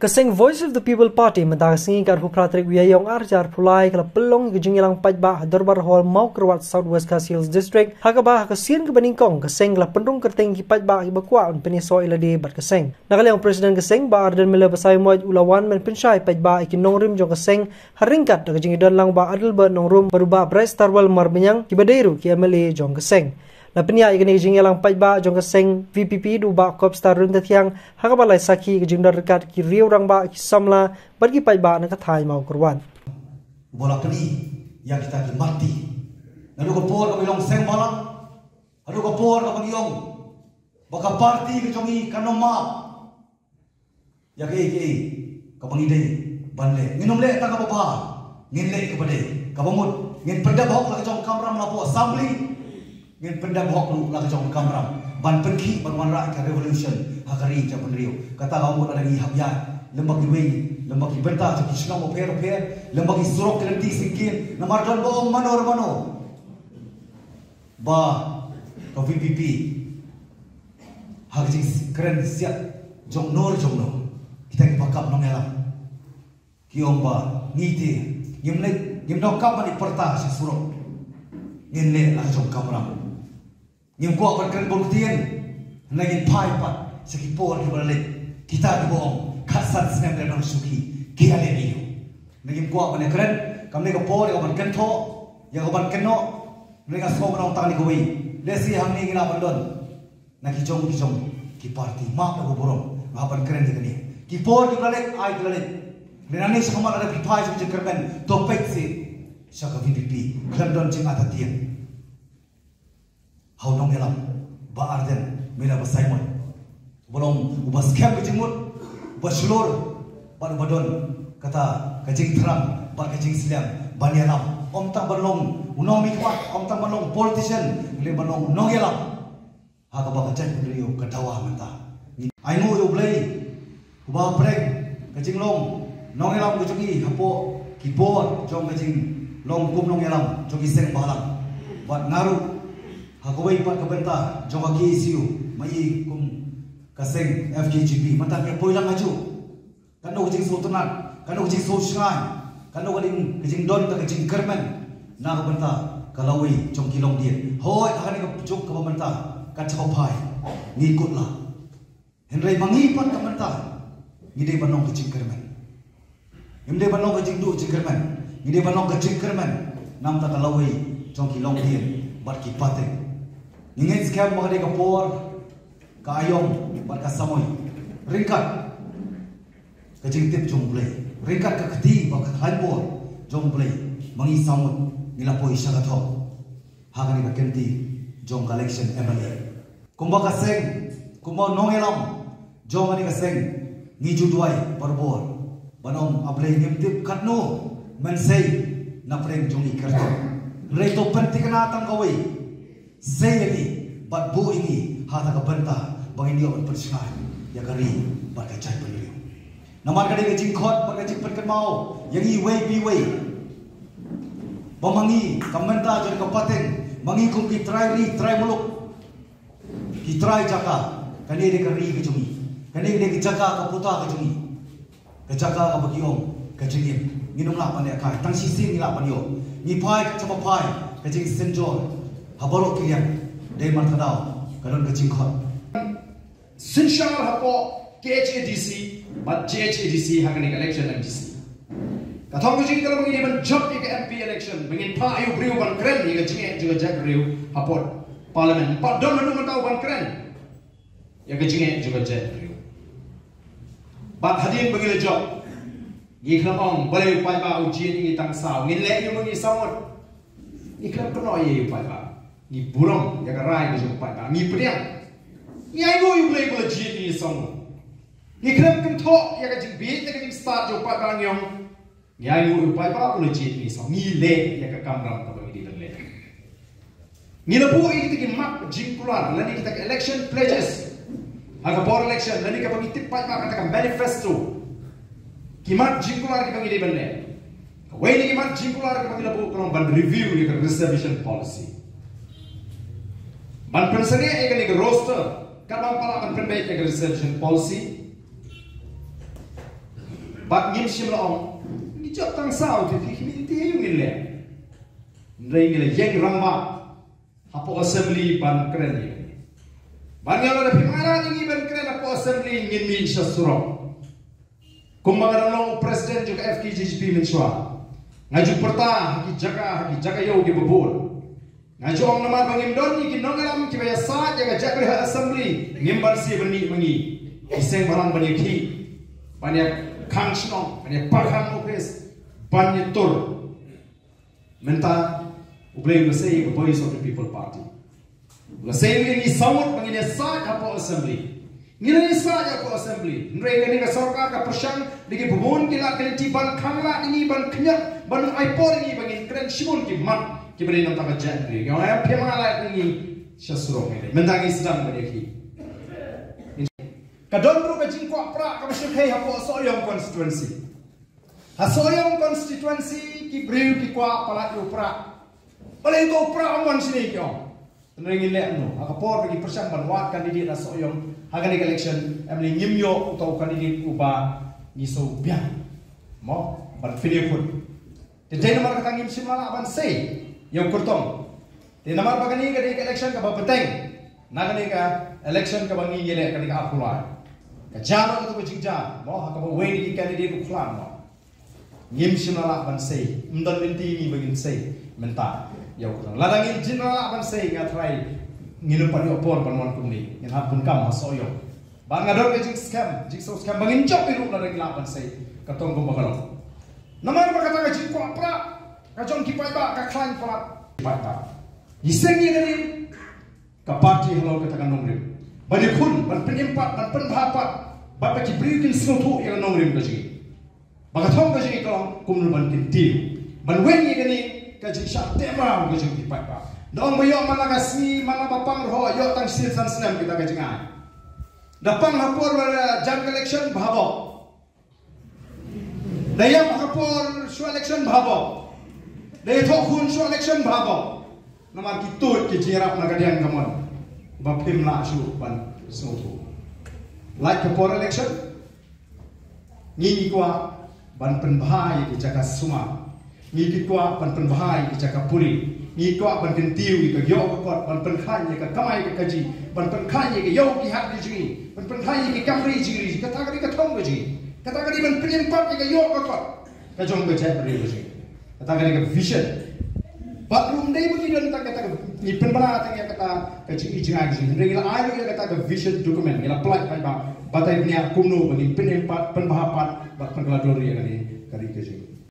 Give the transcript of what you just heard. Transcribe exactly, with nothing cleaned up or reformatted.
Ka seng Voice of the People Party mynta ka sngi ka arphew phra tarik u Ïaïong arhajar arphew lai ka la pynlong ïa ka jingïalang paidbah ha Dorbar Hall Mawkyrwat, South West Khasi Hills District, ha kaba ha ka sien kaba nyngkong ka seng ka la pynrung kyrteng ïa ki paidbah kiba kwah ban pynïasoh ïa lade bad ka seng. Na ka liang u President ka seng Bah Ardent Miller Basaiawmoit u la wan ban pynshai paidbah ïa ki nongrim jong ka seng ha ryngkat da ka jingïadon lang Bah Adelbert Nongrum bad u Bah Brightstarwell Marbaniang kiba dei ruh ki M L A jong ka seng. La pynïaid ïa kane ka jingïalang paidbah jong ka seng V P P da u Bah Copstar Ryntathiang ha kaba la sakhi ïa ka jingdon ryngkat ki riew rangbah, ki samla bad ki paidbah na ka thaiñ Mawkyrwat. Uba la pyni ïa kita ki marti. Naduh ka por kaba ngi long seng bhalang, naduh ka por kaba ngi ong ba ka parti ka jong ngi kan ym map ïa kaei kaei kaba ngi dei ban leh. Ngin ym leh tang kaba bha, ngin leh kaba dei. Kaba mut ngin pyndep hok la ka jong ka kamram la hapoh assembly, ngin pyndep hok ruh la ka jong ka kamram ban pynkhih ban wanrah ka revolution ha ka ri jaitbynriew. Kata ka mut lada ngi hap ïaid lem bad kiwei, lem bad ki bynta jong ki shnong bapher bapher, lem bad ki surok ki lynti syngkien, namar don ba ong mano re mano ba ka V P P ha ka jingkren siat jong no re jong no. Kita kiba kam nongïalam ki ong ba ngi te ngim leh, ngim donkam ban ïa pyrta sha surok, ngin leh la ka jong ka kamram. Ngim kwah ban kren bun ktien, hynrei ngin phai pat sha ki por kiba la leit. Kita kiba ong khatsan snem leh nong shuki ki ïaleh ïa u. Hynrei ngim kwah ban ïa kren, kam dei ka por ïa ka ban kynthoh, ïa ka ban kynnoh. Hynrei nga sngew ban ong tang ïa kawei, lehse hangne ngi lah ban don na ki jong ki jong ki parti, map ïa ka burom, nga hap ban kren ïa kane. Ki por kiba la leit ai ki la leit. Hynrei nangne shakhmat lada phi phai sha ka jingkyrmen, to peit seh sha ka V P P, khlem don jingartatien. Ha u nongïalam Bah Ardent Miller Basaiawmoit, uba long uba skhem ka jingmut, uba shlur bad uba don kata ka jingthrang bad ka jingsliang ban ïalam. Ym tang ban long u nongmihkhmat, ym tang ban long politician, hynrei ban long u nongïalam ha kaba ka jaitbynriew ka dawa mynta. Ainguh ïa U Blei uba pyrshang ka jinglong nongïalam ka jong ngi hapoh ki por jong ka jinglong kum nongïalam jong ki seng bhalang. Bad nga ruh ha kawei pat ka bynta jong ka K S U, ma i kum ka seng F K J P mynta ka poi lang hajuh. Kano ka jingsngewtynnat, kano ka jingsngewshngaiñ, kano ka ding ka jingdon ka jingkyrmen na ka bynta ka lawei jong ki longdien. Hooid, ha kane ka juk kaba mynta kat shaba phai ngi kut la. Hynrei ma ngi pat ka mynta ngi dei ban long ka jingkyrmen. Ngim dei ban long ka jingduh jingkyrmen, ngi dei ban long ka jingkyrmen namar ka lawei jong ki longdien bad ki pateng. Ngi ngeit skhem ba ka dei ka por ka aïom bad ka samoi ryngkat ka jingtip jong U Blei, ryngkat ka kti bad ka khlaiñ bor jong U Blei, ma ngi saw ngut ngi la poi sha ka thong ha kane ka kynti jong ka election M L A. Kumba ka seng, kumba u nongïalam jong kane ka seng, ngi ju duwai barabor ban ong, A Blei, ngim tip katno men sei na pdeng jong ngi kyrtong. Hynrei to pynthikna tang kawei, sei ïa ngi bad buh ïa ngi ha kata ka bynta ba ngin ïoh ban pynshngaiñ ïa ka ri bad ka jaitbynriew. Namar ka dei ka jingkhot bad ka jingpynkynmaw ïa ngi iwei pa iwei ba ma ngi ka mynta jong ka pateng, ma ngi kum ki trai ri trai muluk, ki trai jaka, kane dei ka ri ka jong ngi, kane dei ka jaka ka puta ka jong ngi. Ka jaka kaba ki ong ka jingim. Ngin ym lah ban lehkai, tang shisien ngi lah ban ïoh. Ngi phai kat shaba phai, ka jingsynjor ha baroh ki liang. Dei man ka daw ka don ka jingkhot. Synshar hapoh K H A D C bad J H A D C ha kane ka election M D C. Ka thong ka jong ngi ka long ba ngi dei ban jop ïa ka M P election, ba ngin phah ïa u briew ban kren ïa ka jingeh jong ka jaitbynriew hapoh Parliament. Bad don haduh mynta u ban kren ïa ka jingeh jong ka jaitbynriew. Bad hadien ba ngi la jop, ngi khlem ong balei u paidbah u jied ïa ngi tang saw, ngin leh ïa u ma ngi saw ngut. Ngi khlem kynnoh ïa u paidbah. Ngi burom ïa ka rai ka jong u paidbah. Ngi pdiang. Ngi ainguh ïa U Blei ba u la jied ïa ngi saw ngut. Ngi khlem kynthoh ïa ka jingbieit, ïa ka jingstad jong u paidbah, ngi ong, ngi ainguh ïa u paidbah ba u la jied ïa ngi saw, ngi leh ïa ka kamram kaba ngi dei ban leh. Ngi la buh ïa kita ki mat jingkular lane kita ki election pledges ha ka por election, lane kaba ngi tip paidbah kata ka manifesto. Ki mat jingkular kiba ngi dei ban leh. Kawei na ki mat jingkular kaba ngi la buh ka long ban review ïa ka reservation policy. Ban pynsangeh ïa kane ka roster, katba ym pat lah ban pynbeit ïa ka reservation policy. Bad ngim shym la ong, ngi jop tang saw te phi khmih te ïa u ngin leh. Hynrei ngi la ïeng rangbah hapoh assembly ban kren ïa u. Ban ïa lada phim ailad ïa ngi ban kren hapoh assembly ngin mih sha surok. Kumba nga dang long u president jong ka F K J G P mynshuwa, nga ju pyrta ha ki jaka ha ki jaka ïew kiba bun. Nga ju ong namar ba ngim don ïa ki nongïalam kiba ïasaid ïa ka jaitbynriew ha assembly, ngim banse ban mih ma ngi. Ki seng bhalang ban ïakhih, ban ïakhang shnong, ban ïapakhang office, ban ïatur. Mynta U Blei u la sei ïa ka Voice of the People Party. U la sei ïa ngi, ngi sangwut ba ngin ïasaid hapoh assembly. Ngi la ïasaid hapoh assembly. Hynrei kane ka sorkar ka pyrshang da kiba bun ki lad ki lynti ban khanglad ïa ngi, ban khñiot, ban ai por ïa ngi ba ngin kren shibun ki mat kiba dei na ka bynta ka jaitbynriew. Ïa ngi, phim ailad ïa ngi sha surok ngi. Mynta ngi sdang ban ïakhih. Ka don ruh ka jingkwah prah kaba shyrkhei hapoh Sohiong constituency. Ha Sohiong constituency ki briew ki kwah palat ïa u prah. Balei uto u prah um wan shane, ki ong. Hynrei ngin leh kumno? Ha ka por ba ki pyrshang ban wad candidate ha Sohiong ha kane ka election, em, lei ngim ïoh uto u candidate uba ngi sngewbiang, mo, ban pynïakhun. Te dei namar kata ngim shym la lah ban sei ïa u kyrtong. Te namar ba kane ka dei ka election kaba bteng na kane ka election kaba ngi ïaleh, kane ka arphew lai. Ka jia noh kata ka jingjia, mo, ha kaba uwei na ki candidate u khlad noh. Ngim shym la lah ban sei, ym don lynti ngi ba ngin sei mynta ïa u kyrtong. Lada ngin shym la lah ban sei, nga tharai ngin ym pat ïoh por ban wan kumne, ngin hap bun kam ha Sohiong. Ba nga don ka jingskhem, jingsngewskhem ba ngin jop hi ruh lada ngi lah ban sei kyrtong kumba ka long. Namar ba kata ka jingkwah prah ka jong ki paidbah ka khlaiñ palat. Paidbah, ngi seng ïa kane ka party halor kata ka nongrim, ban ïakhun, ban pynim pat, ban pynbha pat, bad ba ki briew kin sngewthuh ïa ka nongrim ka jong ngi. Ba ka thong ka jong ngi ka long kumno ban kyntiew, ban weng ïa kane ka jingshah teh mraw ka jong ki paidbah. Da ong ba ïoh man la ka sngi, man la ba pang ruh, ïoh tang shisien san snem kita ka jingai. Da pang ha por ba la jan ka election, bha bok. Da ïap ha ka por shuwa election, bha bok. Da ïathoh khun shuwa election, bha bok. Namar ki tuid ki jingïarap na ka diang ka mon ba phim lah shuh ban sngewthuh. Lait ka por election, ngi ngi kwah ban pynbha ïa ki jaka sumar. Ngi ki kwah ban pynbha ïa ki jaka puri. Ngi kwah ban kyntiew ïa ka ïoh ka kot, ban pynkhlaiñ ïa ka kamai ka kajih, ban pynkhlaiñ ïa ka ïew ki hat ki jong ngi, ban pynkhlaiñ ïa ki kam ri jingri. Kata ka dei ka thong ka jong ngi. Kata ka dei ban pynim pat ïa ka ïoh ka kot ka jong ka jaitbynriew ka jong ngi. Kata ka dei ka vision. Bad ruh ym dei ba ngi don tang kata ka, ngi pynbna tang ïa kata ka jing, i jingïaid ka jong ngi. Hynrei ngi la ai ruh ïa kata ka vision document, ngi la pynlait paidbah, batai bniah kumno ba ngin pynim pat, pynbha pat bad pynkylla dur ïa kane ka ri ka jong ngi.